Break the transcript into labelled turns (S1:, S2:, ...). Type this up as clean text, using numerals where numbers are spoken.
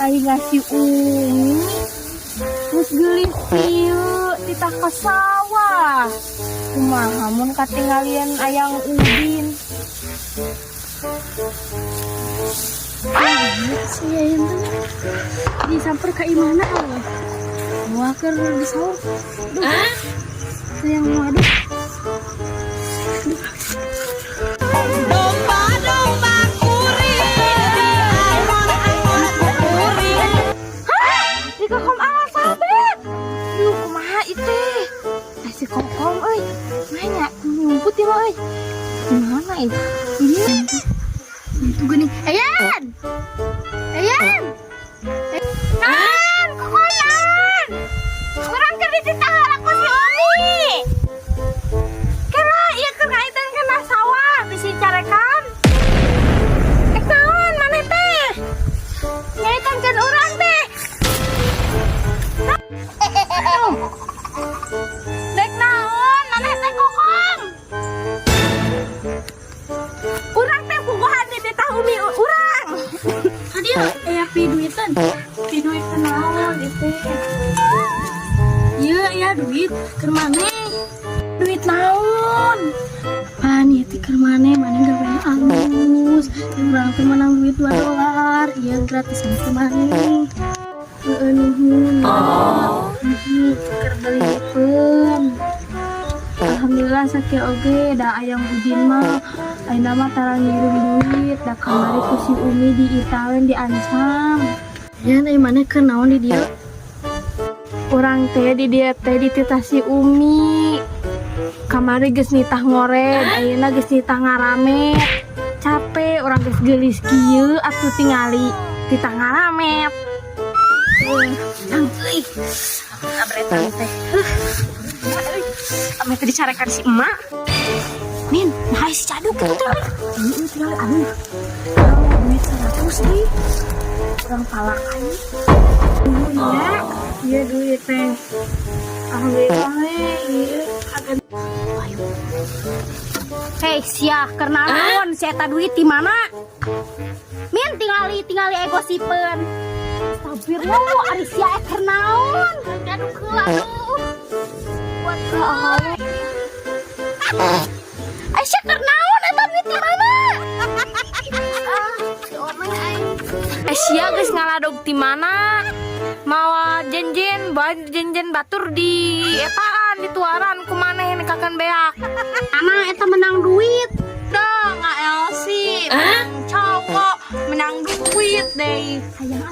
S1: Aing ngasih Umi terus geulis kieu titah ka sawah. Kumaha mun katinggalian Ayang Udin?
S2: Si Yayan tuh disamper ke imahna euy. Wah, keur di sawah. Duh. Sayang waduh.
S3: Domba-domba kuring di kuring.
S1: Di Kokom Alfabet. Duh, kumaha itu? Eh, si Kokom euy. Nanya, nyumput ya euy. Gimana ini? Ini
S2: Itu gini. Ayan! Ayan!
S1: Kan, kokoyan. Urang keur dititah heula ku si Umi. Kela ieu keur ngaitan kana sawah bisi carekan. Eh, naon maneh teh? Ngaitankeun urang teh. Aduh. Dek naon maneh teh, Kokom? Urang teh puguhan dititah Umi urang.
S2: Tadi aya piduitan.
S1: Piduit naon itu?
S2: Iya, iya duit keur maneh.
S1: Duit naon?
S2: Pan ieu teh keur maneh, maneh gawe alus. Urang teh menang duit 2 dolar. Iya, gratisan keur maneh. Heeh, nuhun. Nuhun keur beli hipeun.
S1: Alhamdulillah sakieu oge da Ayang Udin mah ayeuna mah tara ngirim duit, da kamari ku si Umi diitaeun, diancam.
S2: Ya, ari maneh keur naon di dieu?
S1: Urang teh di dieu teh dititah si Umi. Kamari geus nitah ngored, ayeuna geus nitah ngaramet. Capek urang, geus geulis kieu atuh tingali titah ngaramet. Nang euy. Abretan teh. Huh. Euy. Ame teh dicarekan si emak. Min, nah si Caduk itu teh. Ini tinggal aduh. Duit 100 nih. Urang palak aja. Iya, iya duit teh. Alhamdulillah we, iya. Agak.
S2: Hei, sia, keur naon si eta duit di mana? Min, tingali tingali ego sipeun. Astagfirullah, ari sia eh keur naon? Aduh heula aduh. Buat Aisyah keur naon, eta duit di mana? Ah, si Omeh aing.
S1: Eh, sia geus ngaladog ti mana? Mawa jenjen, bae jenjen batur di etaan, dituaran ku maneh ini kakan beak.
S2: Ana eta menang duit.
S1: Dah nggak Elsie, menang cowok, menang duit deh.
S2: Hayang.